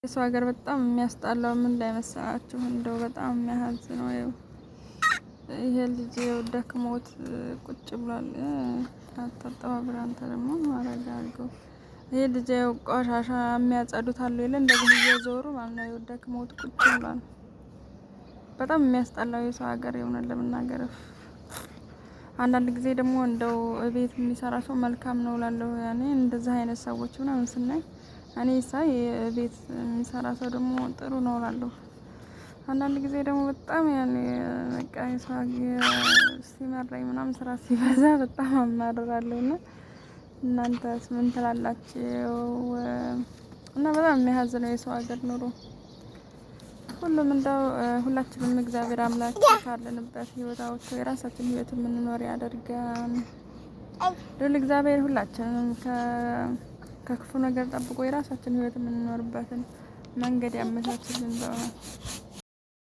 የሰው ሀገር በጣም የሚያስጠላው ምን ላይ መሰላችሁ? እንደው በጣም የሚያሳዝነው ይሄ ልጅ ደክሞት ቁጭ ብሏል። አታጠባብር አንተ ደግሞ አረጋገው። ይሄ ልጅ ቆሻሻ የሚያጸዱት አሉ የለ እንደዚህ እየዞሩ ማለት ነው። ደክሞት ቁጭ ብሏል። በጣም የሚያስጠላው የሰው ሀገር የሆነ ለመናገር አንዳንድ ጊዜ ደግሞ እንደው ቤት የሚሰራ ሰው መልካም ነው እላለሁ። ያኔ እንደዚህ አይነት ሰዎች ምናምን ስናይ እኔ ሳይ ቤት የሚሰራ ሰው ደግሞ ጥሩ ነው እላለሁ። አንዳንድ ጊዜ ደግሞ በጣም ያኔ በቃ የሰው ሲመራኝ ምናምን ስራ ሲበዛ በጣም አማርራለሁ። እና እናንተስ ምን ትላላችሁ? እና በጣም የሚያሳዝነው የሰው ሀገር ኑሮ። ሁሉም እንደው ሁላችንም እግዚአብሔር አምላክ ካለንበት ህይወት አውጥቶ የራሳችን ህይወት የምንኖር ያደርገን። ልዑል እግዚአብሔር ሁላችንም ከክፉ ነገር ጠብቆ የራሳችን ህይወት የምንኖርበትን መንገድ ያመቻችልን በእውነት።